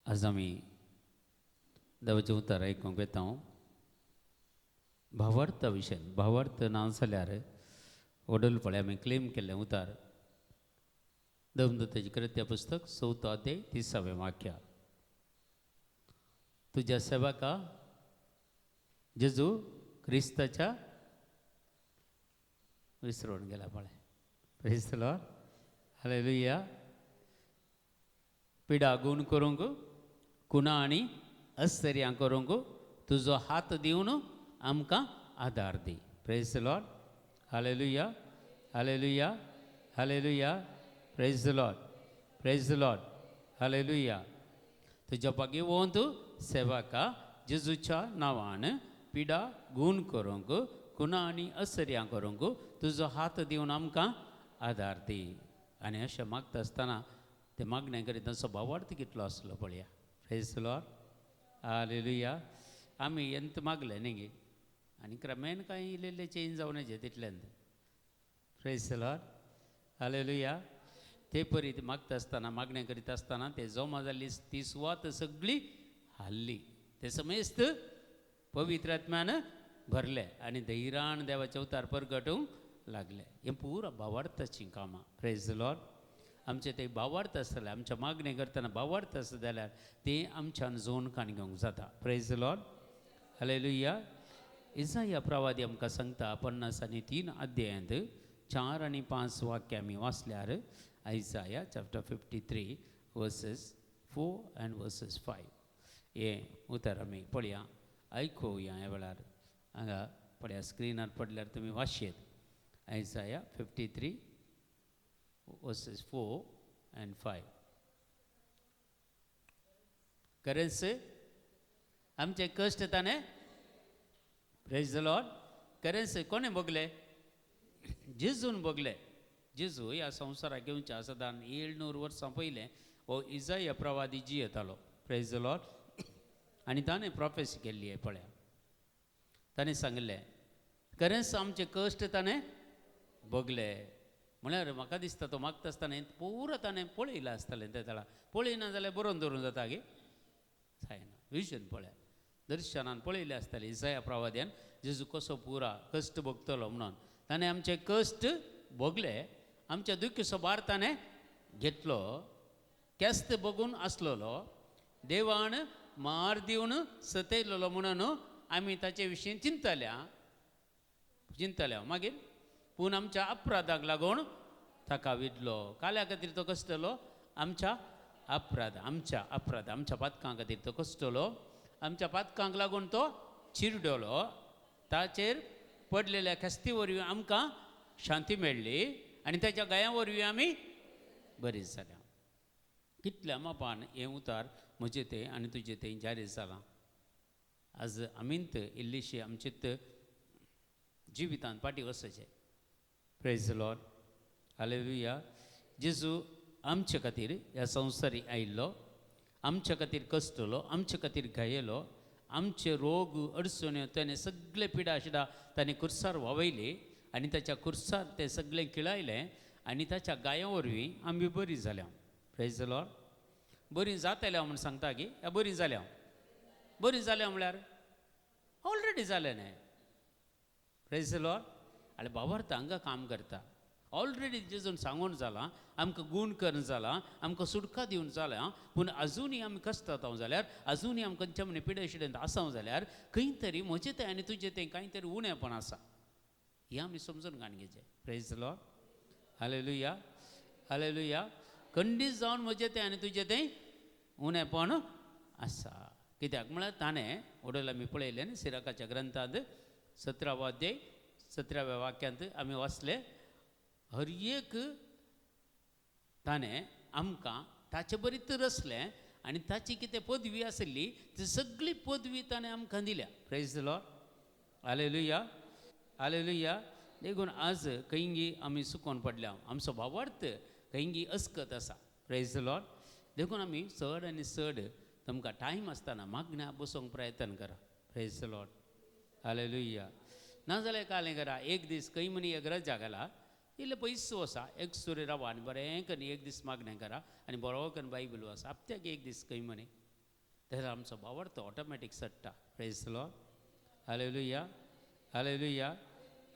आज आमी देवाचें उतर आयकूंक वेता. भावार्थ विशय, भावार्थ ना जाल्यार वडल पळय आमी क्लेम केल्लें उतार. दमदत्ताची कृत्या पुस्तक 4थो अध्याय 30वें वाक्य. तुज्या सेवका जेजू क्रिस्ताच्या विसरून गेला पळय. Praise the Lord, hallelujah. पिडा गुण करूंक, कुणा आनी आश्चर्यां करूंक तुजो हात दिवन आमकां आदार दी. Praise the Lord, hallelujah, hallelujah, hallelujah. Praise the Lord, praise the Lord, hallelujah. तुज्या भाग्यवंत सेवका जेजूच्या नांवान पिडा गुण करूंक, कुणा आनी आश्चर्यां करूंक तुजो हात दिवन आमकां आदार दी. आनी अशें मागता आसतना ते मागणें करीत तांचो भावार्थ कितलो आसलो पळया. Praise the Lord, hallelujah. आमी एंत मागलें न्ही गे, आनी क्रमेन कांय इल्लें इल्लें चेंज जावन येचें तितल्यान. Praise the Lord, hallelujah. ते परी ते मागता आसतना, मागणें करीत आसतना ते जमा जाल्ली ती सुवात सगळी हाल्ली. ते समेस्त पवित्र आत्म्यान भरले आनी धैरान देवाचे अवतार परगटूंक लागले. हें पुरा भावार्थाचीं कामां. Praise the Lord. आमचें ते भावार्थ आसतलें, आमच्या मागणें करतना भावार्थ आसता जाल्यार तें आमच्यान जोन काण घेवंक जाता. Praise the Lord, hallelujah. इजाया प्रवादी आमकां सांगता 53 अध्यायांत 4 आनी 5 वाक्यां आमी वाचल्यार, Isaiah chapter 53 verses 4 and verses 5 हें उतर आमी पळया, आयकुया. ह्या वेळार हांगा पळया स्क्रिनार पडल्यार तुमी वाचयेत. Isaiah 53 verses 4 and 5. खरेंच आमचे कश्ट ताणें, प्रेज the Lord, खरेंच कोणें भोगले? जेजून भोगले. जेजू ह्या संवसाराक येवच्या सदां 700 वर्सां पयलें हो इजाया प्रवादी जियेतालो. Praise the Lord. आनी ताणें प्रोफेसी केल्ली पळया. ताणें सांगलें खरेंच आमचे कश्ट ताणें भोगले. म्हळ्यार म्हाका दिसता तो मागता आसतना पुरो ताणें पळयलां आसतलें. ते तळा पळयना जाल्यार बरोवन दवरूंक जाता गे? जायना. विजन पळया, दर्शनान पळयलें आसतलें इजाया प्रवाद्यान जेजू कसो पुरा कश्ट भोगतलो म्हणून. ताणें आमचे कश्ट भोगले, आमच्या दुख्खीचो भार ताणें घेतलो, केस्त भोगून आसलेलो, देवान मार दिवन सतयलेलो म्हणून आमी ताचे विशीं चिंतल्या चिंतल्या. मागीर पूण आमच्या अपराधाक लागून ताका विडलो. काल्या खातीर तो कश्टलो? आमच्या अपराध, आमच्या अपराध, आमच्या पातकां खातीर तो कश्टलो. आमच्या पातकांक लागून तो चिरडलो. ताचेर पडलेल्या ख्यास्ती वरवीं आमकां शांती मेळ्ळी आनी ताच्या गाया वरवीं आमी बरी जाल्या. कितल्या मापान हें उतार म्हजें तें आनी तुजें तें जारी जालां. आज आमींत इल्लीशी आमचेत जिवितांत फाटीं वचचें. Praise the Lord, hallelujah. जेजू आमचे खातीर ह्या संवसारी आयिल्लो, आमच्या खातीर कश्टलो, आमचे खातीर घायलो, आमचे रोग अडचण्यो ताणें सगळे पिडा शिडा ताणें कुर्सार व्हांवयली आनी ताच्या कुर्सार तें सगळें खिळायलें आनी ताच्या गायां वरवीं आमी बरी जाल्या. Praise the Lord. बरी जातल्या म्हूण सांगता की ह्या बरी जाल्या, बरी जाल्या म्हळ्यार ऑलरेडी जालें न्हय. Praise the Lord. आनी भावार्थ हांगा काम करता. ऑलरेडी जेजून सांगून जालां, आमकां गूण करून जालां, आमकां सुटका दिवन जालां, पूण अजुनूय आमी कश्टता जाल्यार, अजुनूय आमी खंयच्या म्हणे पिडे शिडेंत आसा जाल्यार खंय तरी म्हजें तें आनी तुजें तें कांय तरी उणेपण आसा. हें आमी समजून घाण घेवचें. Praise the Lord, hallelujah, hallelujah. खंडीत जावन म्हजें तें आनी तुजें तें उणेपण आसा. कित्याक म्हळ्यार ताणें वडोल आमी पळयलें न्ही सिराकाच्या ग्रंथांत 17वो अध्याय 17व्या वाक्यांत आमी वाचलें, हर एक ताणें आमकां ताचे बरीच रचलें आनी ताची कितें पदवी आसली ती सगळी पदवी ताणें आमकां दिल्या. Praise the Lord, hallelujah, hallelujah. देखून आज खंयगी आमी सुकोन पडल्या, आमचो भावार्थ खंयगी अस्कत आसा. Praise the Lord. देखून आमी चड आनी चड तुमकां टायम आसतना मागण्या बसोवंक प्रयत्न करा. Praise the Lord, hallelujah. नाजाल्यार कालें करा, एक दीस खंय म्हणी एक रजा घाला, इल्लें पयस वसा, एक सुरी रावा आनी बरें करून एक दीस मागणें करा आनी बरो करून बायबल वाचा. हप्त्याक एक दीस खंय म्हणी. जाल्यार आमचो भावार्थ ऑटोमॅटीक चडटा. Praise the Lord. Hallelujah, hallelujah,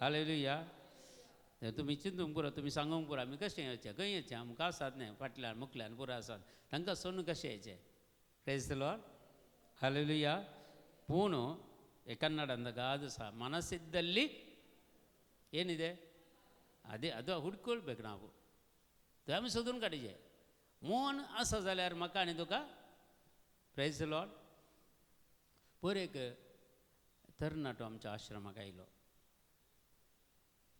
hallelujah. तुमी चिंतूंक पुरो, तुमी सांगूंक पुरो, आमी कशें येवचें, खंय येवचें, आमकां आसात न्हय फाटल्यान मुखल्यान पुरो आसात, तांकां सोडून कशें येवचें. Praise the Lord. Hallelujah. पूण हे ಕನ್ನಡದ ಗಾದ ಸಹ ಮನಸ್ಸಿದ್ದಲ್ಲಿ ಏನಿದೆ ಅದೇ ಅದು ಹುಡ್ಕೊಳ್ಬೇಕು ನಾವು. आमी सोदून काडचें. मोन आसा जाल्यार म्हाका आनी तुका. Praise the Lord. पयर एक तरणाटो आमच्या आश्रमाक आयलो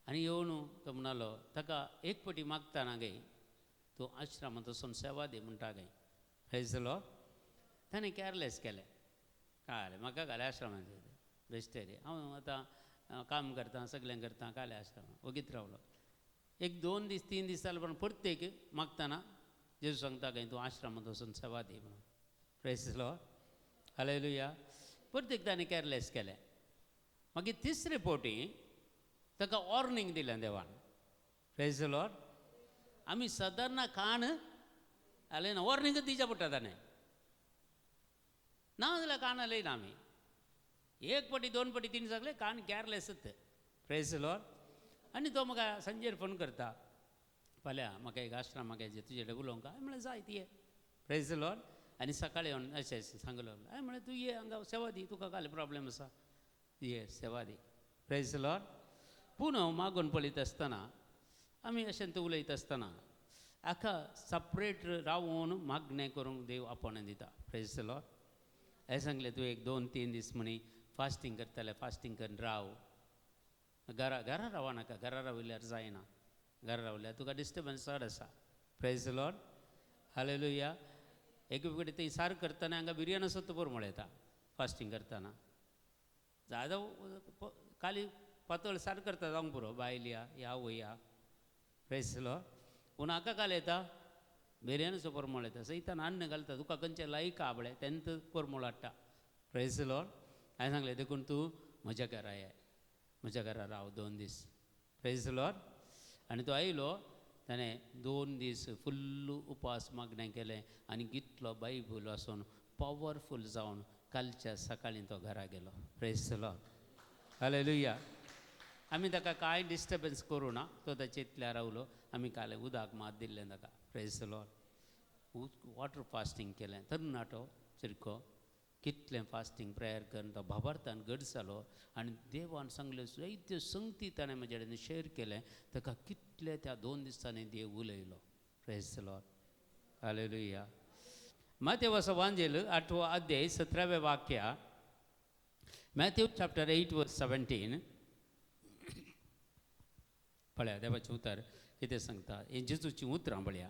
आनी येवन तो म्हणालो ताका एक पटी मागतना गे तूं आश्रमांत वचून सेवा दी म्हणटा गे. Praise the Lord. ताणें कॅरलेस केलें, कालें म्हाका कालें आश्रमांत बेश्टें रे, हांव आतां काम करतां सगळें करतां, कालें आश्रमांत वगीत रावलो. एक 2 दीस 3 दीस जाले पण परतेक मागतना जेजू सांगता काय तूं आश्रमांत वचून सेवा दी म्हणून. Praise the Lord. Hallelujah. परतेक ताणें कॅरलेस केलें. मागीर तिसरे फावटी ताका वॉर्निंग दिलें देवान. Praise the Lord. आमी सदांना कान आले ना, वॉर्निंग दिवचें पडटा ताणें, ना जाल्यार कान आलयना आमी. 1 पटी 2 पटी 3 सगळे कान कॅरलेसच. Praise the Lord. आनी तो म्हाका सांजेर फोन करता, फाल्यां म्हाका एक आश्रमाक येवचें तुजे कडेन उलोवंक. हांवें म्हणलें जाय ती ये. Praise the Lord. आनी सकाळीं येवन अशें सांगलो, हांवें म्हणलें तूं ये हांगा सेवा दी, तुका काल प्रोब्लेम आसा, ये सेवा दी. Praise the Lord. पूण हांव मागून पळयत आसतना आमी अशें तें उलयत आसतना हाका सपरेट रावून मागणें करूंक देव आपोवणें दिता. Praise the Lord. हांवें सांगलें तूं 1 2 3 दीस म्हणी फास्टींग करतलें, फास्टींग करून राव, घरा घरा रावनाका, घरा राविल्ल्यार जायना, घरा रावल्यार तुका डिस्टर्बन्स चड आसा. Praise the Lord. Hallelujah. एक कडेन थंय सार करतना हांगा बिरयानी सत्त पुरो मेळटा फास्टींग करतना, जादा खाली पातळ सार करता जावंक पुरो, बायल या ह्या वया. Praise the Lord. पूण हाका काल येता बिरयानीचो परमळ येता, सैतान अन्न घालता तुका खंयचें लायक आवडे तेन्ना परमळ हाडटा. Praise the Lord. हांवें सांगलें देखून तूं म्हज्या घरा ये, म्हज्या घरा राव 2 दीस. Praise the Lord. आनी तो आयलो, ताणें 2 दीस फुल्ल उपास मागणें केलें आनी कितलो बायबल आसून पावरफूल जावन कालच्या सकाळीं तो घरा गेलो. Praise the Lord. Hallelujah. आमी ताका कांय डिस्टर्बन्स करूं ना, तो ताचे इतल्या रावलो. आमी काल उदक मात दिल्लें ताका. Praise the Lord. Water fasting केलें. तरणाटो सारको कितलें फास्टींग प्रेयर करून तो भावार्थान घट जालो आनी देवान सांगलें जायत्यो संगती ताणें म्हजे कडेन शेअर केलें. ताका कितले त्या 2 दिसांनी देव उलयलो. Praise the Lord. Hallelujah. मातेवाचो वांजेल 8वो अध्याय 17वें वाक्य, मॅथ्यू चॅप्टर 8 वर्स 17. पळया देवाचें उतर कितें सांगता, हें जेजूचीं उतरां पळया.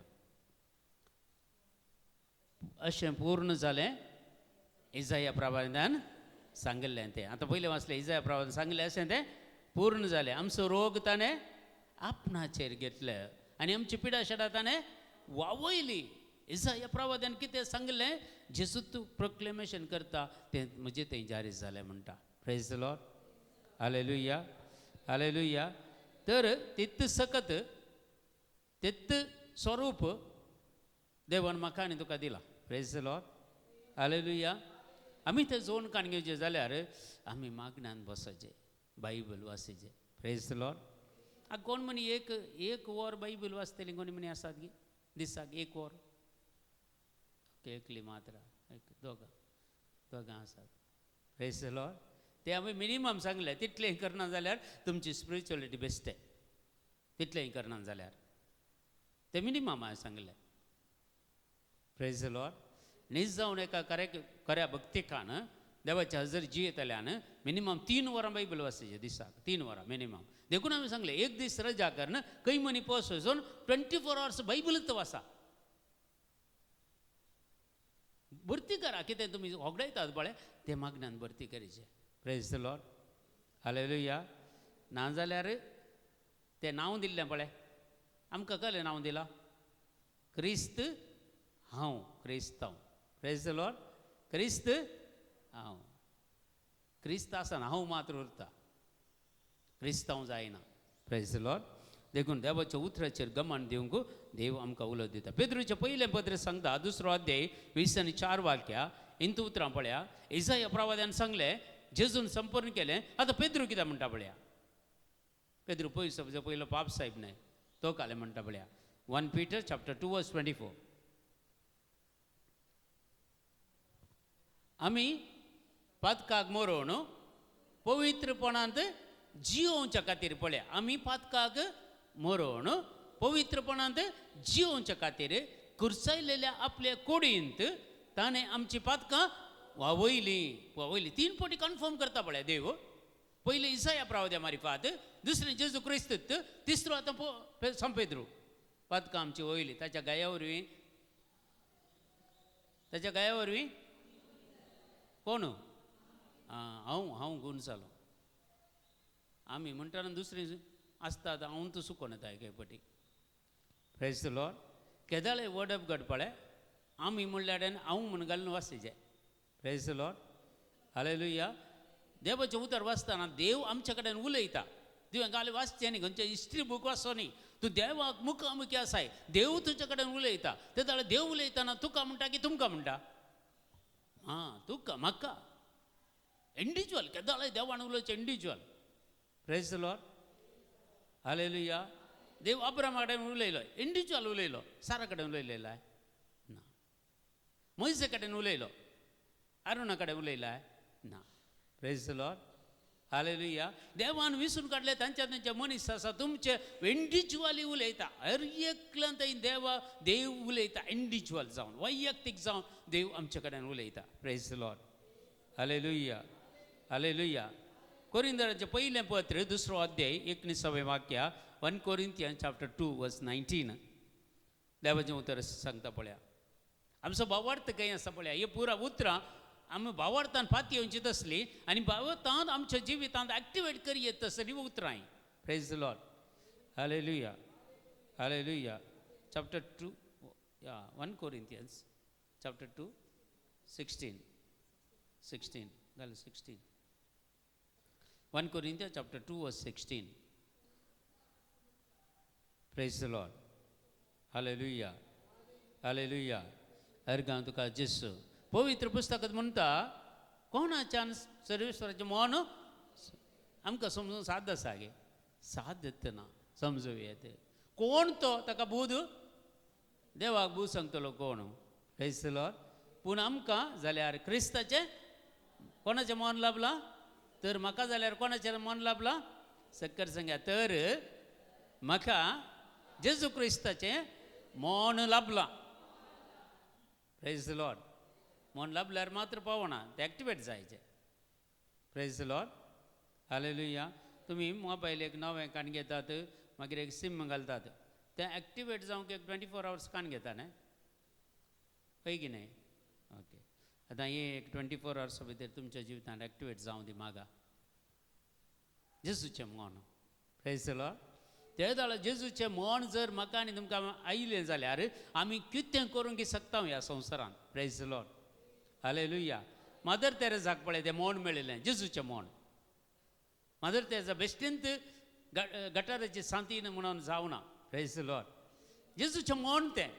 अशें पूर्ण जालें इजाया प्रवादान सांगिल्लें तें. आतां पयलें वाचलें इजाया प्रवादान सांगिल्लें अशें तें पूर्ण जालें. आमचो रोग ताणें आपणाचेर घेतले आनी आमची पिडा शेडा ताणें वावयली. इजाया प्रवादान कितें सांगिल्लें, जेजू तूं प्रोक्लेमेशन करता तें म्हजें थंय जारी जालें म्हणटा. Praise the Lord. Hallelujah, hallelujah. तर तित सकत तित स्वरूप देवान म्हाका आनी तुका दिला. Praise the Lord. Hallelujah. आमी तें जोन काण घेवचें जाल्यार आमी मागण्यान बसचें, बायबल वाचचें. Praise the Lord. आतां कोण म्हणी एक वर बायबल वाचतलीं कोणी म्हणी आसात गी दिसाक 1 वर, एकली मात्रा, एक दोगां आसात. Praise the Lord. ते आमी मिनिमम सांगलें तितलें करना जाल्यार तुमची स्पिरिच्युअलिटी बेस्ट आहे, तितलेंय करना जाल्यार ते मिनिमम हांवें सांगलें. Praise the Lord. नीज जावन एका खऱ्या भक्तिकान देवाच्या हजर जियेतल्यान मिनिमम 3 वरां बायबल वाचचें दिसाक, 3 वरां मिनिमम. देखून आमी सांगलें एक दीस रजा करन खंय मनी पोस वचून 24 आवर्स बायबलूच वाचा, भरती करा. कितें तुमी होगडायतात पळय तें मागण्यान भरती करीचें. Praise the Lord. Hallelujah. ना जाल्यार तें नांव दिल्लें पळय आमकां कळ्ळें नांव दिलां क्रिस्त हांव, क्रिस्तांव. Praise the Lord. क्रिस्त हांव, क्रिस्त आसना, हांव मात्र उरता, क्रिस्तांव जायना. Praise the Lord. देखून देवाच्या उतराचेर गमन दिवंक देव आमकां उलो दिता. पेद्रूचें पयलें पत्र सांगता 2 अध्याय 20 आनी 4 वाक्या, इंतू उतरां पळया. इजाया प्रवाद्यान सांगलें, जेजून संपूर्ण केलें. आतां पेद्रू कितें म्हणटा पळया. पेद्रू पयसो पयलो पाप साहेब न्हय, तो कालें म्हणटा पळया. 1 Peter chapter 2 verse 24. आमी पातकाक मरोवन पवित्रपणांत जियोवच्या खातीर पळया. आमी पातकाक मरोवन पवित्रपणांत जियोवच्या खातीर कुर्सायलेल्या आपल्या कुडींत ताणें आमची पातकां वावयली वावयली. 3 पटी कन्फर्म करता पळया देव. पयलें इसाया प्रावद्या मारिफात, दुसरें जेजू क्रिस्त, तिसरो आतां सांत पेद्रू. पातकां आमची वयली ताच्या गाया वरवीं, ताच्या गाया वरवीं कोण हांव हांव गूण जालो. आमी म्हणटाना दुसरी आसता हांव तूं सुकोन येता एके पटी. Praise the Lord. केदाळे word of God पळय आमी म्हणल्यार हांव म्हूण घालून वाचचे. Praise the Lord. Hallelujah. देवाचें उतर वाचतना देव आमच्या कडेन उलयता. तुवें घाल वाचचें न्ही, खंयचें हिस्ट्री बूक वाचचो न्ही. तूं देवाक मुखामुखी आसाय, देव तुज्या कडेन उलयता. ते जाल्यार देव उलयतना तुका म्हणटा की तुमकां म्हणटा? आं, तुका म्हाका इंडिविज्युअल. केदाळे देवान उलोवचें individual. Praise the Lord. Hallelujah. देव अब्रामा कडेन उलयलो, इंडिविज्युअल उलयलो. सारा कडेन उलयलेलो ना. मोयसे कडेन उलयलो, अरुणा कडेन उलयला ना. Praise the Lord. Hallelujah. देवान विसून काडले तांच्या तांच्या मनीस आसा तुमचे इंडिविज्युअली उलयता. हर एकल्यान थंय देवा देव उलयता इंडिविज्युअल जावन, वैयक्तीक जावन देव आमचे कडेन उलयता. Praise the Lord. Hallelujah. Hallelujah. कोरिंदराचें पयलें पत्र 2 अध्याय 19वें वाक्य. 1 Corinthians chapter 2 verse 19. देवाचें उतर सांगता पळया. आमचो भावार्थ खंय आसा पळया. हे पुरा उतरां आमी भावार्थान पातयेवची तसली आनी भावार्थान आमच्या जिवितांत एक्टिवेट करी तसली उतरां. Praise the Lord. Hallelujah. Hallelujah. Chapter 2, 1 Corinthians chapter 2 16 16 घाल 16. 1 Corinthians chapter 2 verse 16. Praise the Lord. Hallelujah. Hallelujah. अर्गां तुका जेसू. पवित्र पुस्तकांत म्हणटा कोणाच्यान सर्वेश्वराचें मन आमकां समजूंक साद आसा गे, साद दितना समजूं येता. कोण तो ताका बूद देवाक बूद सांगतलो कोण? Praise the Lord. पूण आमकां जाल्यार क्रिस्ताचें कोणाचें मन लाभलां? तर म्हाका जाल्यार कोणाचें मन लाभलां? सक्कर सांग्या. तर म्हाका जेजू क्रिस्ताचें मन लाभलां. Praise the Lord. मन लाभल्यार मात्र पावना, तें एक्टिवेट जायचें. Praise the Lord. Hallelujah. तुमी मोबायल एक नवें कान घेतात, मागीर एक सिम घालतात, तें एक्टिवेट जावंक एक 24 आवर्स कान घेता न्हय, हय की न्हय? ओके. आतां हें एक 24 आवर्सा भितर तुमच्या जिवितांत एक्टिवेट जावं दी मागा जेजूचें मन. Praise the Lord. ते जाल्यार जेजूचें मन जर म्हाका आनी तुमकां आयलें जाल्यार आमी कितें करूंक शकता ह्या संवसारांत. Praise the Lord. Hallelujah. Mother तेरेजाक पळय तें मन मेळिल्लें, जेजूचें मन. मदर तेरेजा बेश्टींत गटाराची सांतीन म्हणून जावना. Praise the Lord. जेजूचें मन तें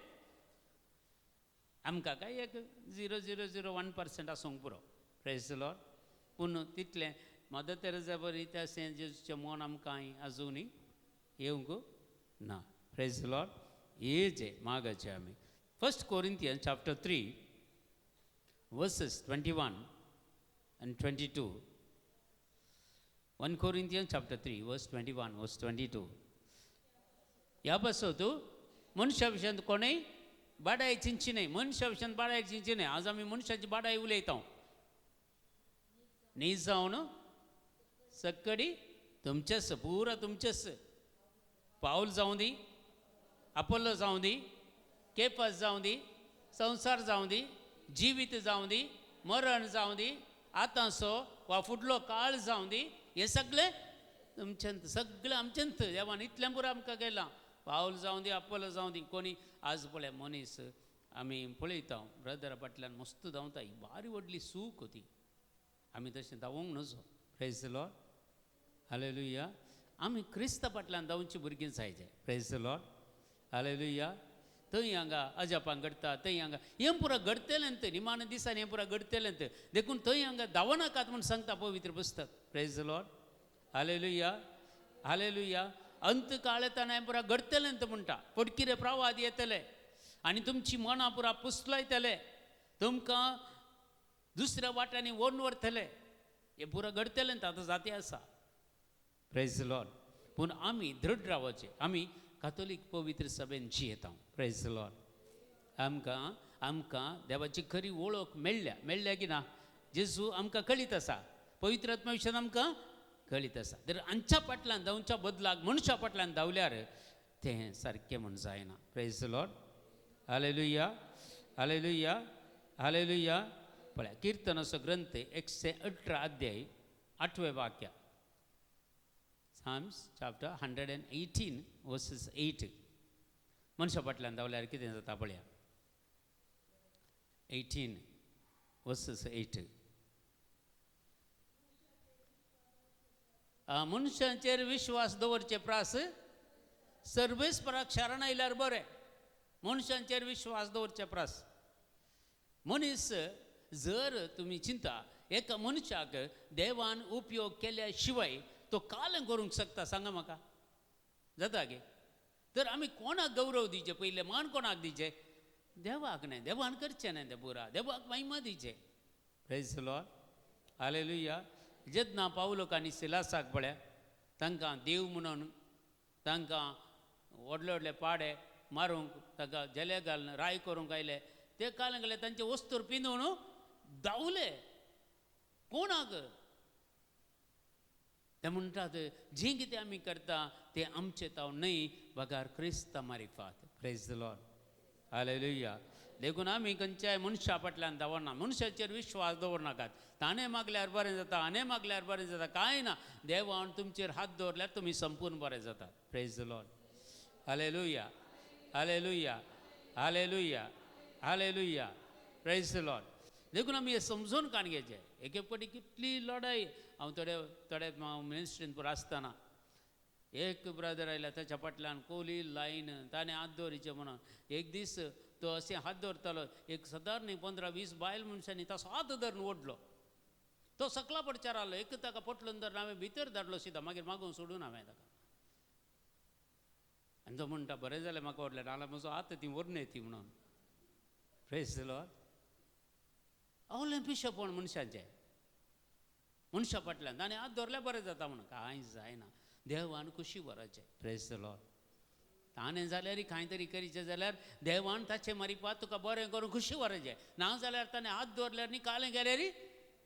आमकां काय एक 0.001% आसूंक पुरो. Praise the Lord. पूण तितलें मदर तेरेजा बरी त्या जेजूचें मन आमकां आजुनूय येवंक ना. Praise the Lord. हे जे मागाचे आमी 1 Corinthians chapter 3 verses 21 and 22. 1 Corinthians chapter 3 verse 21 verse 22. ह्या पासत मनशा विशयांत कोणूय बाडाय चिंतची न्हय, मनशा विशयांत बाडाय चिंतची न्हय. आज आमी मनशाची बाडाय उलयता. न्ही जावन सक्कडी तुमचेच, पुरा तुमचेच. पावल जावं दी, अपोलो जावं दी, केफास जावं दी, संवसार जावं दी, जिवीत जावं दी, मरण जावं दी, आतांचो वा फुडलो काळ जावं दी, हें सगळें तुमच्यांत, सगळें आमच्यांत. देवान इतलें पुरो आमकां केलां. पावल जावं दी, अपोलो जावं दी. कोणी आज पळय मनीस आमी पळयता ब्रदरा फाटल्यान मस्त धांवता, ही भारी व्हडली सूख ती. आमी तशें धांवूंक नजो. Praise the Lord. Hallelujah. आमी क्रिस्ता फाटल्यान धांवची भुरगीं जायचे. Praise the Lord. Hallelujah. थंय हांगा अजापां घडटा, थंय हांगा हें पुरा घडटलें, निमाण्या दिसांनी हें पुरा घडटलें. देखून थंय हांगा धांवनाकात म्हूण सांगता पवित्र पुस्तक. Praise the Lord, hallelujah, hallelujah. अंत काळ येताना हें पुरा घडटलें म्हणटा. फटकिरे प्रवाद येतले आनी तुमची मनां पुरा पुसलायतले, तुमकां दुसऱ्या वाट्यांनी ओडून व्हरतले. हें पुरा घडटलें, आतां जाती आसा. Praise the Lord. पूण आमी दृढ रावचें, आमी कातोलीक पवित्र सभेन जियेता. Praise the Lord. आमकां आमकां देवाची खरी वळख मेळ्ळ्या, मेळ्ळ्या की ना? जेजू आमकां कळीत आसा, पवित्र आत्मा विशयान आमकां कळीत आसा. तर आमच्या फाटल्यान धांवच्या बदलाक मनशा फाटल्यान धांवल्यार तें सारकें म्हूण जायना. Praise the Lord, hallelujah, hallelujah, hallelujah. पळया किर्तनाचो ग्रंथ 118 अध्याय 8वें वाक्य, Psalms chapter 118 verses 8. मनशा फाटल्यान धांवल्यार कितें जाता पळया. 18 verses 8. मनशांचेर विश्वास दवरचे प्रास सर्वेस्पराक शरण आयल्यार बरें. मनशांचेर विश्वास दवरचे प्रास मनीस जर तुमी चिंता एका मनशाक देवान उपयोग केल्या शिवाय तो काल करूंक शकता, सांगा म्हाका जाता गे? तर आमी कोणाक गौरव दिवचे पयलें, मान कोणाक दिवचे? देवाक न्हय, देवान करचें न्हय तें पुरा, देवाक महिमा दिवचे. Praise the Lord, hallelujah. जेन्ना पावलोक आनी सिलासाक पळया तांकां देव म्हणून तांकां व्हडले व्हडले पाडे मारूंक ताका जेले घालून राय करूंक आयले, ते काल गेले तांचे वस्तूर पिंदून धांवले. कोणाक ते म्हणटात जें कितें आमी करता तें आमचें ताव न्हय बगार क्रिस्ता मारिफात. Praise the Lord, hallelujah. देखून आमी खंयच्याय मनशा फाटल्यान धांवना, मनशाचेर विश्वास दवरनाकात. ताणें मागल्यार बरें जाता, हाणें मागल्यार बरें जाता, कांय ना. देवान तुमचेर हात दवरल्यार तुमी संपूर्ण बरें जातात. Praise the Lord, hallelujah, hallelujah, hallelujah, hallelujah. Praise the Lord. देखून आमी हें समजून काण घेवचें. एक एक फावटी कितली लडाय, हांव थोडे थोडे मिनिस्ट्रीन पुरो आसतना एक ब्रदर आयला, ताच्या फाटल्यान कोली लायन ताणें हात दवरिचे म्हणून. एक दीस तो अशें हात दवरतालो, एक सदार 15-20 बायल मनशांनी ताचो हात धरून ओडलो. तो सकला पडचार आलो, एक ताका पोटलून धरून हांवें भितर धाडलो सिदा, मागीर मागून सोडून हांवें ताका. आनी तो म्हणटा बरें जालें म्हाका ओडलें, नाल्यार म्हजो हात ती व्हरून येती म्हणून. Praise the Lord. आवलें पिशेपण मनशाचें, मनशा फाटल्यान ताणें हात दवरल्यार बरें जाता म्हणून, कांय जायना. देवान खुशी भराचें. Praise the Lord. ताणें जाल्यार कांय तरी करीचें जाल्यार देवान ताचें मारिपात तुका बरें करून खुशी भराचें, ना जाल्यार ताणें हात दवरल्यार न्ही कालें गेल्यार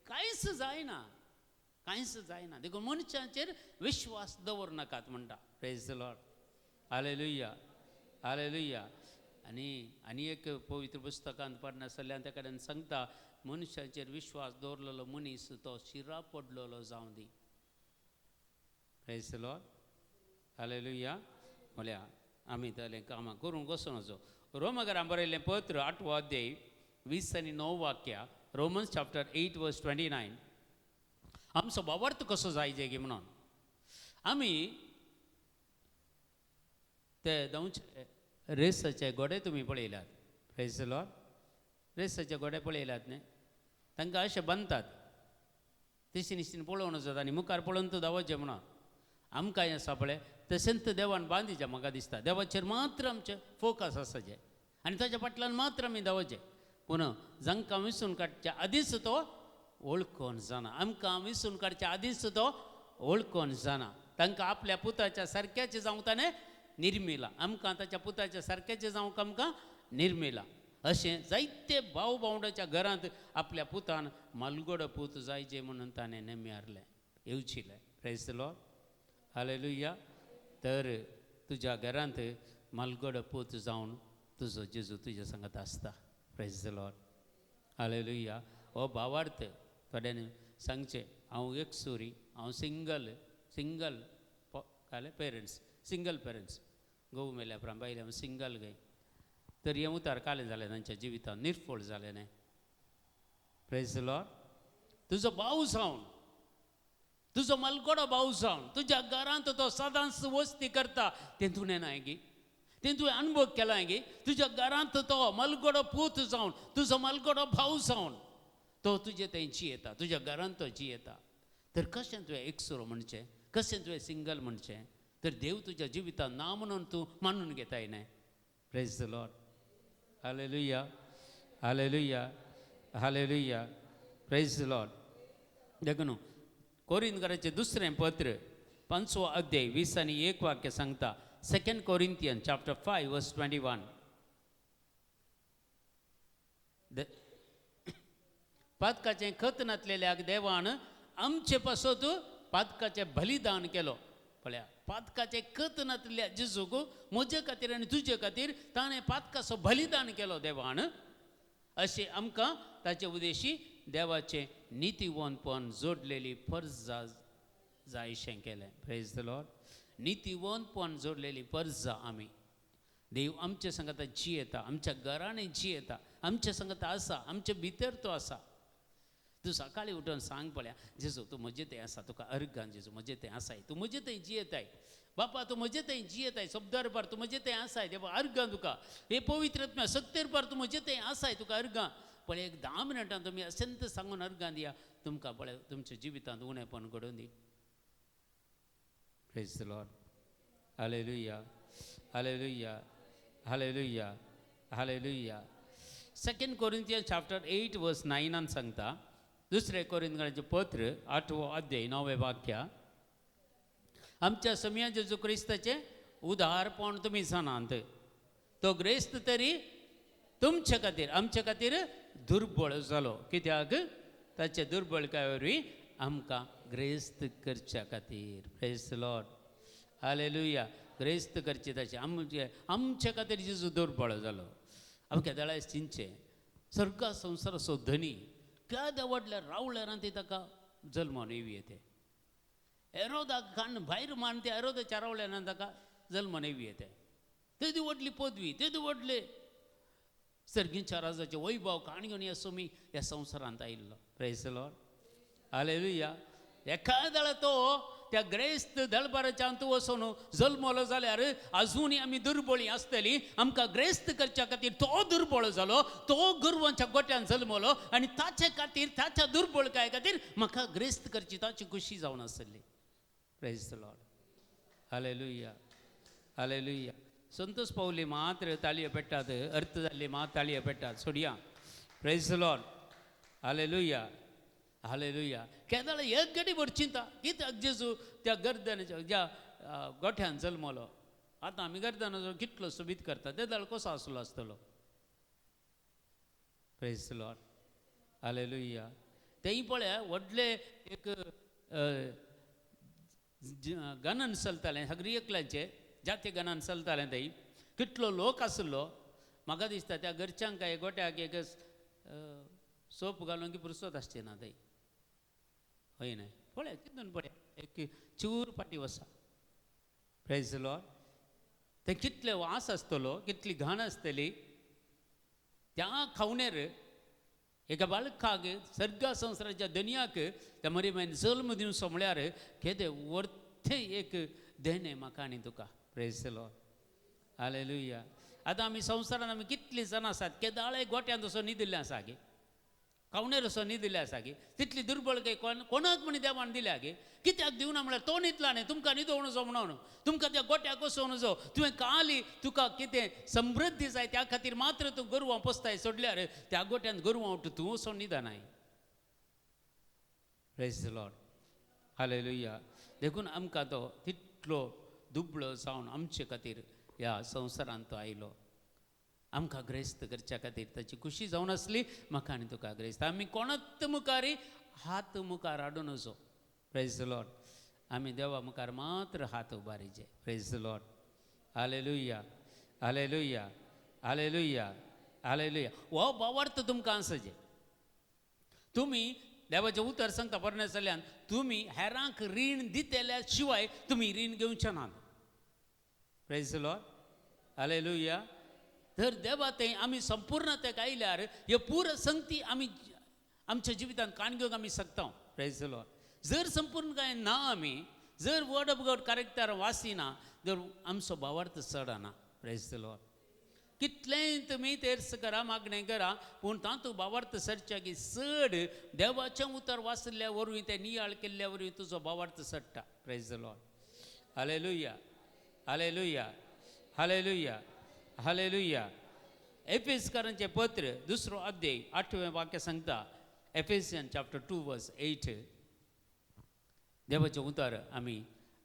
कांयच जायना, कांयच जायना. देखून मनशाचेर विश्वास दवर नाकात म्हणटा. Praise the Lord, hallelujah, hallelujah. आनी आनी एक पवित्र पुस्तकांत पडनासल्यान त्या कडेन सांगता, मनशाचेर विश्वास दवरलेलो मनीस तो शिरा पडलेलो जावं दी. Praise the Lord, hallelujah. म्हळ्यार आमी जालें कामां करूंक वचून वचो. रोमकरां बरयल्लें पत्र 8वो अध्याय 20 आनी 9 वाक्या, Romans chapter 8 verse 29. आमचो भावार्थ कसो जायजे गी म्हणून आमी ते धांवचे रेसाचे घोडे तुमी पळयल्यात. Praise the Lord. रेसाचे घोडे पळयल्यात न्ही, तांकां अशें बांदतात, तिशीन तिशीन पळोवन जाता आनी मुखार पळोवन तूं धांवचें म्हणून. आमकां हें आसा पळय तशेंच देवान बांदिचें म्हाका दिसता. देवाचेर मात्र आमचें फोकस आसाचें आनी ताच्या फाटल्यान मात्र आमी धांवचें. पूण जांकां विसून काडच्या आदींच तो वळखून जाना, आमकां विसून काडच्या आदींच तो वळखून जाना. तांकां आपल्या पुताच्या सारक्याचें जावंक ताणें निर्मिला, आमकां ताच्या पुताच्या सारक्याचें जावंक आमकां निर्मिला. अशें जायते भाव भावंडाच्या घरांत आपल्या पुतान मालगोडो पूत जायचे म्हणून ताणें नेम्यारलें, येवचिलें. Praise the Lord, hallelujah. तर तुज्या घरांत मालगोडो पूत जावन तुजो जेजू तुज्या सांगत आसता. Praise the Lord, hallelujah. हो भावार्थ थोड्यांनी सांगचें, हांव एक सुरी, हांव सिंगल, सिंगल काले पेरंट्स, सिंगल पेरंट्स, घोव मेल्या उपरांत बायले हांव सिंगल गे. तर हें उतार कालें जालें तांच्या जिवितांत, निर्फळ जालें न्हय. Praise the Lord. तुजो भाव जावन, तुजो मलगोडो भाव जावन तुज्या घरांत तो सदांच वस्ती करता तें तुवें न्हय गी? तें तुवें अनुभव केला गे तुज्या घरांत तो मलगडो पूत जावन तुजो मलगडो भाव जावन तो तुजे थंय जियेता, तुज्या घरांत तो जियेता. तर कशें तुवें एकसुरो म्हणचें, कशें तुवें सिंगल म्हणचें? तर देव तुज्या जिवितांत ना म्हणून तूं मानून घेताय न्हय. Praise the Lord. Hallelujah, hallelujah, hallelujah. Praise the Lord. देखून कोरिंथकाराचें दुसरें पत्र 5वो अध्याय 20 आनी 1 वाक्य सांगता. 2 Corinthians chapter 5 verse 21. पातकाचें खत नातलेल्याक देवान आमचे पासत पातकाचें बलिदान केलो. पळया, पातकाचें खत नातलेल्या जेजूक म्हजे खातीर आनी तुजे खातीर ताणें पातकाचो बलिदान केलो देवान. अशें आमकां ताचे उद्देशी देवाचें नितीवंतपण जोडलेली परजा जायशें केलें. Praise the Lord. नितीवंतपण जोडलेली परजा आमी. देव आमच्या संगता जियेता, आमच्या घरांनी जियेता, आमच्या संगता आसा, आमचे भितर तो आसा. तूं सकाळीं उठून सांग पळया, जेजू तूं म्हजे थंय आसा, तुका अर्गान जेजू म्हजे थंय आसाय, तूं म्हजे थंय जियेताय बापा, तूं म्हजे थंय जियेताय, शब्दार पार तूं म्हजे थंय आसाय देवा अर्गान तुका, हे पवित्र आत्म्या सक्तेर पार तूं म्हजे थंय आसाय तुका अर्गान. पळय एक 10 मिनटां तुमी अशेंच सांगून अर्गान दिया, तुमकां पळय तुमच्या जिवितांत उणेपण घडोवन दी. Praise the Lord. Hallelujah, hallelujah, hallelujah, hallelujah. 2 Corinthians chapter 8 verse 9 सांगता. दुसरे कोरिंथकाराचें पत्र 8वो अध्याय 9वें वाक्य. आमच्या समया जेजू क्रिस्ताचें उदारपण तुमी जाणात, तो ग्रेस्त तरी तुमचे खातीर आमचे खातीर दुर्बळ जालो. कित्याक? ताचे दुर्बळकाय वरवीं आमकां ग्रेस्त करच्या खातीर. Praise the Lord. Hallelujah. ग्रेस्त करचे ताचे आमचे आमचे खातीर जेजू दुर्बळ जालो. आमकां केदळाय चिंतचें, सर्गा संवसाराचो धनी केद्या व्हडल्या रावळ्यारान ती ताका जल्मान येवी येते. एरोदाक कान भायर मान ते एरोदाच्या रावळ्यारान ताका जल्मान येवी येते. तेदी व्हडली पदवी, तेदी व्हडले सर्गीच्या राजाचे वैभव काण घेवन ह्या सोमी ह्या संवसारांत आयिल्लो. Praise the Lord. Hallelujah. एखाद्या तो त्या ग्रेस्त दळबाराच्या अंत वचून जल्मलो जाल्यार अजूनय आमी दुर्बळी आसतली. आमकां ग्रेस्त करच्या खातीर तो दुर्बळ जालो, तो गोरवांच्या गोट्यान जल्मलो आनी ताचे खातीर ताच्या दुर्बळकाये खातीर म्हाका ग्रेस्त करची ताची खुशी जावन आसली. Praise the Lord. Hallelujah, hallelujah. Santosh पावली मात्र ताळयो पेट्टात, अर्थ जाल्ली मात ताळयो पेट्टात. सोडया. Praise the Lord. Hallelujah, hallelujah. केदाळ एक गडी भर चिंता कित्याक जेजू त्या गर्दनाच्या ज्या गोठ्यान जल्मलो. आतां आमी गर्दनाचो कितलो सोबीत करता, तेदाळ कसो आसलो आसतलो. Praise the Lord. Hallelujah. तेंय पळया व्हडले एक गणन चलतालें, सगळी एकल्याचें जाती गणन चलतालें. थंय कितलो लोक आसलो. म्हाका दिसता त्या घरच्यांक काय गोट्याक एक सोप घालून की पुरसत आसचें ना थंय. हय न्हय? पळय चिंतून पळय, एक चूर फाटी वसा. Praise the Lord. थंय कितले वास आसतलो, कितली घाण आसतली. त्या खावणेर एका बाळकाक सर्गा संवसाराच्या दनयाक त्या मरिमायन जल्म दिवचो म्हळ्यार केदें वर्तें एक देणें म्हाका आनी तुका. Praise the Lord. Hallelujah. आतां आमी संवसारांत आमी कितलीं जाणां आसात, केदाळे गोट्यांत असो न्हिदिल्लें आसा गे, खावणेर असो न्हिदिल्लें आसा गे, तितली दुर्बळकाय कोणाक म्हण देवान दिल्या गे. कित्याक दिवना म्हळ्यार तो न्हिदला न्ही, तुमकां न्हिदोवण जो म्हणून, तुमकां त्या गोट्याक वचोवन जो तुवें काली तुका कितें समृद्धी जाय त्या खातीर मात्र तूं गोरवां पोसताय सोडल्यार त्या गोट्यांत गोरवां उठ तूं वचोन न्हिदनाय. Praise the Lord. Hallelujah. देखून आमकां तो तितलो दुबळो जावन आमचे खातीर ह्या संवसारांत तो आयलो, आमकां ग्रेस्त करच्या खातीर. ताची खुशी जावन आसली म्हाका आनी तुका ग्रेस्त. आमी कोणाच मुखार हात मुखार हाडून नजो. Praise the Lord. आमी देवा मुखार मात्र हात उबारीचे. Praise the Lord. Hallelujah, hallelujah, hallelujah, hallelujah. हो भावार्थ तुमकां आसचे. तुमी देवाचें उतर सांगता पोरण्या जाल्यान तुमी हेरांक रीण दितल्या शिवाय तुमी रीण घेवचे नात. Praise the Lord. Hallelujah. तर देवा थंय आमी संपूर्णतेक आयल्यार ह्यो पुरो संगती आमी आमच्या जिवितांत काण घेवंक आमी शकता. Praise the Lord. जर संपूर्ण काय ना, आमी जर वर्ड ऑफ गॉड करेक्टर वासिना तर आमचो भावार्थ चडना. प्रेज the Lord. कितलेंय तुमी तेर्स करा, मागणें करा, पूण तातूंत भावार्थ सरच्या की चड देवाचें उतर वाचिल्ल्या वरवीं, तें नियाळ केल्ल्या वरवीं तुजो भावार्थ चडटा. Praise the Lord. Hallelujah, hallelujah, hallelujah, hallelujah. एफेसकारांचें पत्र 2 अध्याय 8वें वाक्य सांगता, एफेसियन चॅप्टर 2 वर्स 8. देवाचें उतर आमी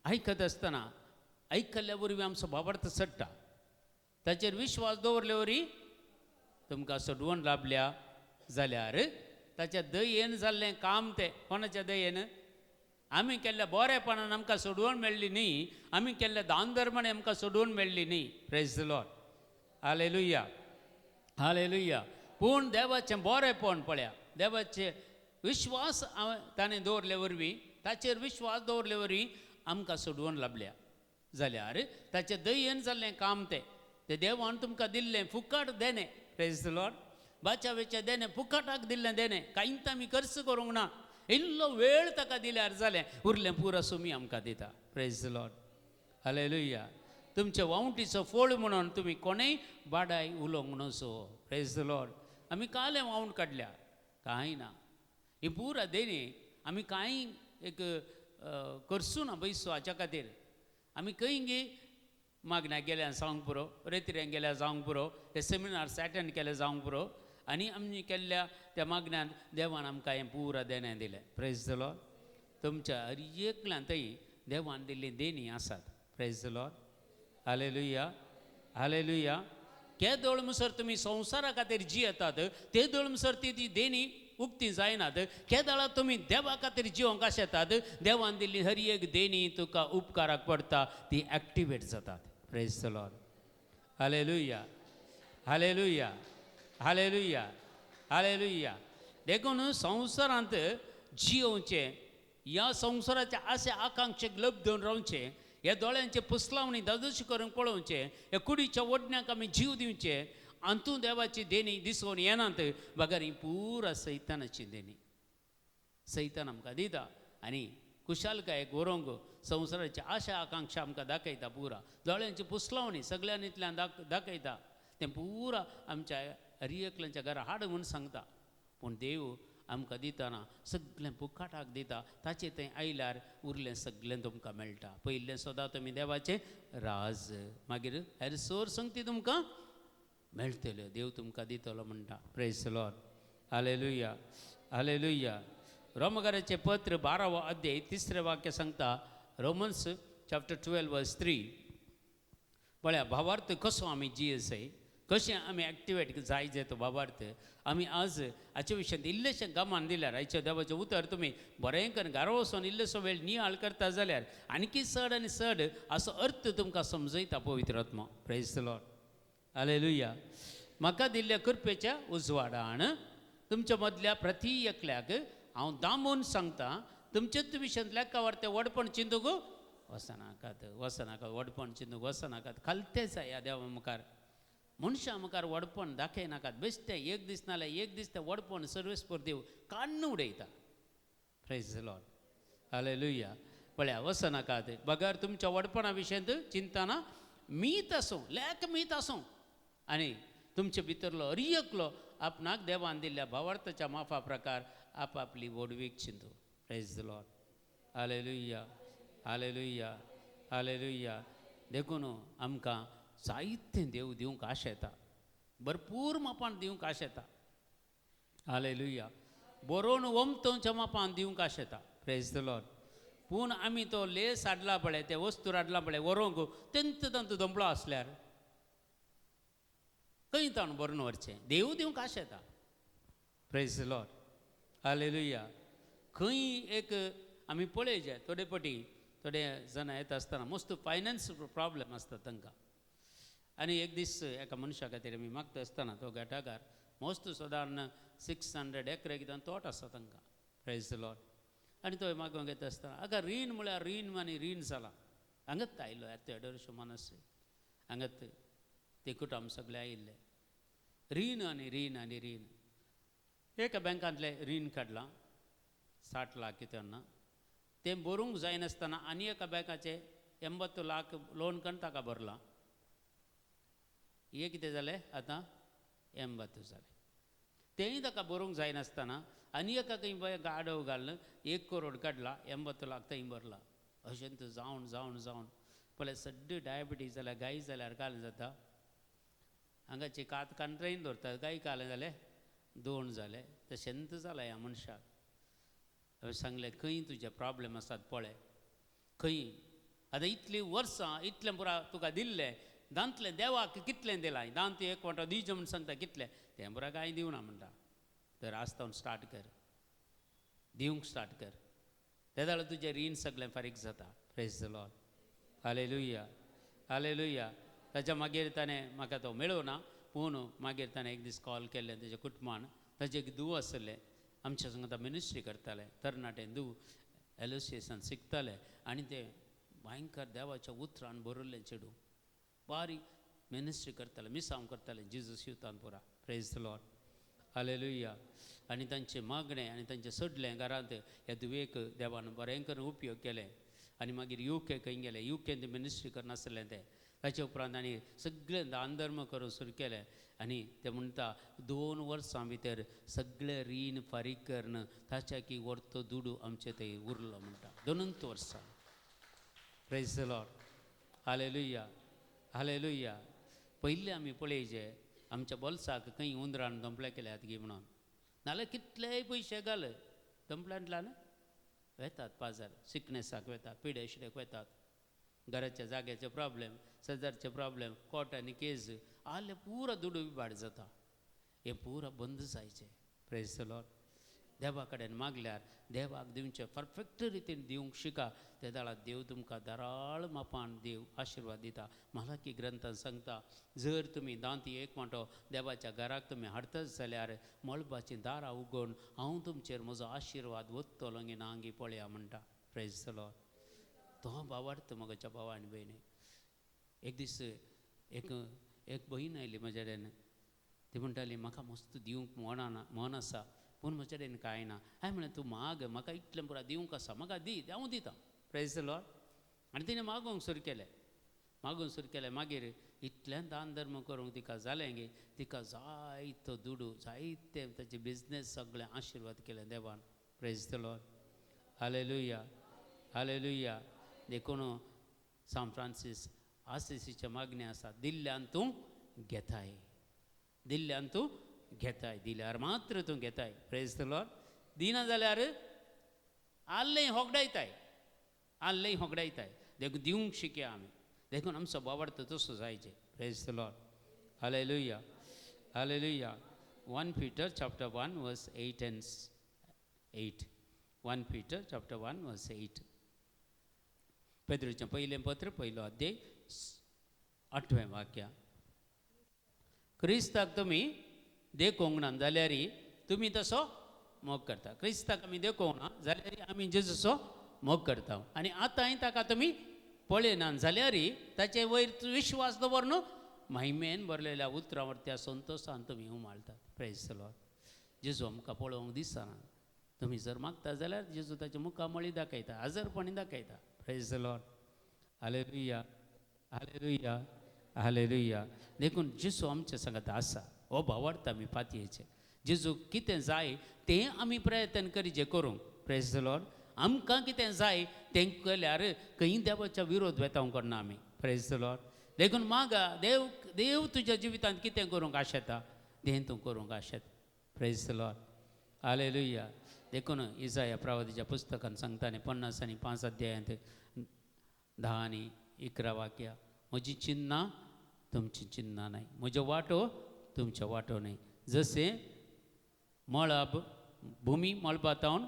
आयकत आसतना आयकल्ल्या वरवीं आमचो भावार्थ चडटा. ताचेर विश्वास दवरले वरी तुमकां सोडवण लाभल्या जाल्यार ताच्या दयेन जाल्लें काम तें. कोणाच्या दयेन? आमी केल्ल्या बरेपणान आमकां सोडवण मेळ्ळी न्ही, आमी केल्ल्या दान धर्माने आमकां सोडवण मेळ्ळी न्ही. Praise the Lord. Hallelujah, hallelujah. पूण देवाचें बरेपण पळया, देवाचें विश्वास ताणें दवरले वरवीं, ताचेर विश्वास दवरले वरवीं आमकां सोडवण लाभल्या जाल्यार ताचें दयेन जाल्लें काम तें. तें देवान तुमकां दिल्लें फुकट देणें. Praise the Lord. बाचावेचें देणें फुकटाक दिल्लें देणें, कांयच आमी खर्च करूंक ना. इल्लो वेळ ताका दिल्यार जालें, उरलें पुरो सुमी आमकां दिता. Praise the Lord. Hallelujah. तुमचे वावटीचो फोळ म्हणून तुमी कोणेय बाडाय उलोवंक नजो. Praise the Lord. आमी कालें वावण काडल्या, कांय ना. ही पुरा देणें आमी कांय एक करसूं ना पयसो हाच्या खातीर. आमी खंय गे मागण्या गेल्या जावंक पुरो, रेतिऱ्यांक गेल्या जावंक पुरो, ते सेमिनार्स एटेंड केले जावंक पुरो, आनी आमी केल्ल्या त्या मागण्यांत देवान आमकां हें पुरा देणें दिलें. Praise the Lord. तुमच्या हर एकल्यान थंय देवान दिल्ली देणी आसात. Praise the Lord. Hallelujah, hallelujah. केदोळ म्हणसर तुमी संवसारा खातीर जियेतात ते दोळ म्हणसर ती ती देणी उक्ती जायनात. केदळा तुमी देवा खातीर जिवंक आशेतात, देवान दिल्ली हर एक देणी तुका उपकाराक पडटा, ती एक्टिवेट जातात. Praise the Lord. Hallelujah, hallelujah, hallelujah, hallelujah. देखून संवसारांत जियोवचें, ह्या संवसाराच्या आशे आकांक्षेक लब्धून रावचें, ह्या दोळ्यांचे पुसलावणी दादोशी करून पळोवचें, ह्या कुडीच्या ओडण्याक आमी जीव दिवचें, अंतू देवाची देणी दिसून येनात बगर ही पुरा सैतानाची देणी. सैतान आमकां दिता आनी कुशालकायेक व्हरूंक संवसाराची आशा आकांक्षा आमकां दाखयता. पुरा दोळ्यांची पुसलावणी सगळ्यांतल्यान दाखयता, तें पुरा आमच्या हर एकल्याच्या घरा हाड म्हूण सांगता. पूण देव आमकां दितना सगळें फुकाटाक दिता. ताचें थंय आयल्यार उरलें सगळें तुमकां मेळटा. पयलें सदां तुमी देवाचें राज, मागीर हेर सोर संगती तुमकां मेळटल्यो, देव तुमकां दितलो म्हणटा. Praise the Lord. Hallelujah, hallelujah. रोमकाराचें पत्र 12वो अध्याय 3रें वाक्य सांगता, रोमन्स चॅप्टर 12 वर्स 3. पळया भावार्थ कसो आमी जियेसय, कशें आमी एक्टिवेट जाय जाय तो भावार्थ. आमी आज हाचे विशयांत इल्लेशें गमान दिल्यार, आयच्या देवाचें उतर तुमी बरें करून घरा वचून इल्लेसो वेळ नियाळ करता जाल्यार आणकी चड आनी चड असो अर्थ तुमकां समजयता पवित्र आत्मा. Praise the Lord. Hallelujah. म्हाका दिल्ल्या कृपेच्या उजवाडान तुमच्या मदल्या प्रती एकल्याक हांव दामून सांगता, तुमचेच विशयांत लेखावर तें व्हडपण चिंतूंक वचनाकात, वचनाकात, व्हडपण चिंतूंक वचनाकात. खालतें जाय देवा मुखार, मनशां मुखार व्हडपण दाखयनाकात. बेश्टें एक दीस नाल्यार एक दीस तें व्हडपण सर्वेस्पर देव काडून उडयता. Praise the Lord. Hallelujah. पळया वचनाकात बगर तुमच्या व्हडपणा विशयांत चिंतना मीत आसूं, लेख मीत आसूं, आनी तुमचे भितरलो हर एकलो आपणाक देवान दिल्ल्या भावार्थाच्या माफा प्रकार आपापली व्हडवीक चिंतू. Praise the Lord. Hallelujah, hallelujah, hallelujah. देखून आमकां जायतें देव दिवंक आशेता, भरपूर मापान दिवंक आशेता. हालेलुया. बरोवन ओमतोवच्या मापान दिवंक आशेता. Praise the Lord. पूण आमी तो लेस हाडला पळय, ते वस्तू हाडला पळय व्हरूंक, तेंच तांचो दोंबलो आसल्यार खंय ताणून भरून व्हरचें? देव दिवंक आशेता. Praise the Lord. Hallelujah. खंय एक आमी पळयचे थोडे पटी थोडे जाणां येता आसतना मस्त फायनान्स प्रॉब्लम आसता तांकां. आनी एक दीस एका मनशा खातीर आमी मागता आसतना तो घाटाकार मस्त सादारण 600 एकरे कितें तोट आसा तांकां. Praise the Lord. आनी तो मागूंक येता आसतना आगा रीण म्हळ्यार रीण आनी रीण जालां हांगाच आयलो येता मानस हांगाच ते कुटुंब सगळे आयिल्ले. रीण आनी रीण आनी रीण. एका बँकांतलें रीण काडलां 60 लाख कितें ना, तें भरूंक जायनासतना आनी एका बँकाचें 80 लाख लोन करून ताका भरलां. हे कितें जालें आतां 80 जालें. तेंय ताका बरोवंक जायनासतना आनी एका खंय गाडव घालून 1 करोड काडला, 80 लाख थंय भरला. अशें तूं जावन जावन जावन पळय सड्डे डायबिटीज जाल्यार गाय जाल्यार काल जाता. हांगाची कात कांतरायन दवरतात, गाय कालें जालें 2 जालें. तशेंच जालां ह्या मनशाक. हांवें सांगलें खंय तुजे प्रॉब्लेम आसात पळय, खंय आतां इतलीं वर्सां इतलें पुरा तुका दिल्लें, दांतलें देवाक कितलें दिलां, दांत एक वांटो दिवचें म्हूण सांगता कितलें, तें पुरा कांय दिवना म्हणटा. तर आज तावन स्टार्ट कर, दिवंक स्टार्ट कर, ते जाल्यार तुजें रीण सगळें फारीक जाता. Praise the Lord, hallelujah, hallelujah. ताच्या मागीर ताणें म्हाका तो मेळोना, पूण मागीर ताणें एक दीस कॉल केल्लें तेज्या कुटुंबान. ताजें एक धूव आसलें, आमच्या संगता मिनिस्ट्री करतालें, तरणाटें धूव एसोसिएशन शिकतालें आनी तें भयंकर देवाच्या उतरान भरिल्लें चेडूं, बारीक मिनिस्ट्री करतालें, मिसांव करतालें जेजूस युतान पुरा. Praise the Lord, hallelujah. आनी तांचें मागणें आनी तांचें सडलें घरांत ह्या धुवेक देवान बरें करून उपयोग केलें. आनी मागीर युके खंय गेलें, युकेन तें मिनिस्ट्री करनासलें तें. ताचे उपरांत आनी सगळें दान धर्म करूंक सुरू केलें. आनी ते म्हणटा 2 वर्सां भितर सगळें रीण फारीक करून ताच्या की वर्तो दुडू आमचे थंय उरलो म्हणटा, 2 वर्सां. Praise the Lord, hallelujah, hallelujah. पयलीं आमी पळयचे आमच्या बोल्साक खंय उंदरान दंपले केल्यात गी म्हणून, नाल्यार कितलेय पयशे घाल दंपल्यांतल्यान वेतात, पाजार सिकनेसाक वेतात, पिडेशिडेक वेतात, घराच्या जाग्याचे प्रॉब्लेम, शेजारचे प्रॉब्लेम, कोर्ट आनी केज आले पुरा दुडू इबाड जाता. हें पुरा बंद जायचें. Praise the Lord. देवा कडेन मागल्यार देवाक दिवचें परफेक्ट रितीन दिवंक शिका, ते दाळा देव तुमकां धाराळ मापान देव आशिर्वाद दिता. मलाकी ग्रंथान सांगता जर तुमी दांती एक वांटो देवाच्या घराक तुमी हाडतच जाल्यार मळबाचीं दारां उगोवन हांव तुमचेर म्हजो आशिर्वाद वत्तलो गी ना गी पळया म्हणटा. Praise the Lord. तो भावार्थ म्हज्या भावा आनी भयणी. एक दीस एक भयण आयली म्हज्या कडेन, ती म्हणटाली म्हाका मस्त दिवंक मन आसा पूण म्हजे कडेन कांय ना. हांवें म्हणलें तूं माग, म्हाका इतलें पुरा दिवंक आसा, म्हाका दी, हांव दितां. Praise the Lord. आनी तिणें मागोवंक सुरू केलें, मागोवंक सुरू केलें. मागीर इतलें दान धर्म करूंक तिका जालें गे, तिका जायतो दुडू, जायते ताचे बिजनेस सगळें आशिर्वाद केलें देवान. Praise the Lord, hallelujah, hallelujah. देखून सान फ्रांसीस आसिसीचें मागणें आसा, दिल्ल्यान तूं घेताय, दिल्ल्यान तूं घेताय, दिल्यार मात्र तूं घेताय. Praise the Lord. दिना जाल्यार आल्लें होगडायताय, आल्लें होगडायताय. देखून दिवंक शिकया आमी, देखून आमचो भावार्थ तसो जायचे. Praise the Lord, hallelujah, hallelujah. 1 Peter chapter 1 verse 8 and 8. 1 Peter chapter 1 verse 8. पेद्रूचें पयलें पत्र, 1 अध्याय 8वें वाक्य. क्रिस्ताक तुमी देखोवंक ना जाल्यार तुमी तसो मोग करता. क्रिस्ताक आमी देखोवंक ना जाल्यार आमी जेजूचो मोग करता. आनी आतांय ताका तुमी पळयना जाल्यार ताचे वयर विश्वास दवर न्हू महिमेन भरलेल्या उतरां त्या संतोशान तुमी उमाळतात. Praise the Lord. जेजू आमकां पळोवंक दिसना, तुमी जर मागता जाल्यार जेजू ताच्या मुखामळी दाखयता, हजरपणी दाखयता. Praise the Lord, hallelujah, hallelujah, hallelujah. देखून जेजू आमच्या सांगात आसा, हो भावार्थ आमी पातयेचे. जेजू कितें जाय तें आमी प्रयत्न करीचे करूंक. Praise the Lord. आमकां कितें जाय तें केल्यार खंय देवाच्या विरोध वेता करना आमी. Praise the Lord. देखून मागा, देव देव तुज्या जिवितांत कितें करूंक आशेता तें तूं करूंक आशेता. Praise the Lord, hallelujah. देखून इजाया प्रवादीच्या पुस्तकान सांगता न्ही 50 आनी 5 अध्यायांत 10 आनी 11 वाक्या, म्हजी चिन्नां तुमची चिन्नां न्हय, म्हज्यो वाटो तुमच्यो वाटो न्हय. जशें मळब भुमी मळबातावन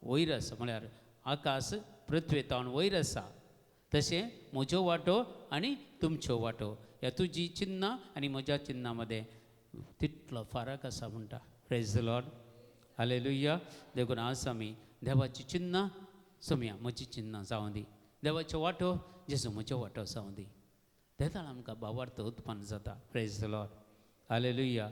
वयर आसा, म्हळ्यार आकाश पृथ्वेतावन वयर आसा, तशें म्हज्यो वाटो आनी तुमच्यो वाटो, ह्या तुजी चिन्नां आनी म्हज्या चिन्नां मदें तितलो फरक आसा म्हणटा. Praise the Lord, hallelujah. देखून आज आमी देवाची चिन्नां सोमया, म्हजी चिन्नां जावं दी, देवाच्यो वाटो जेजू म्हज्यो वाटो जावं दी, तेदाळ आमकां भावार्थ उत्पन्न जाता. Praise the Lord, hallelujah.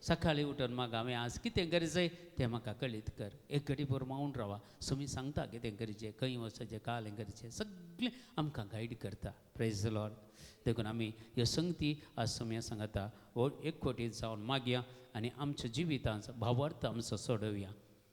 सकाळीं उठून म्हाका हांवें आज कितें गरजें तें म्हाका कळीत कर, एक घडी भर मावन रावा, सुमी सांगता कितें गरजें, खंय वचचें, कालें गरजें, सगळें सगळें आमकां गायड करता. प्रेज the Lord. देखून आमी ह्यो संगती आज समया सांगता एकवटीत जावन मागया आनी आमच्या जिवितांचो भावार्थ आमचो सोडोवया.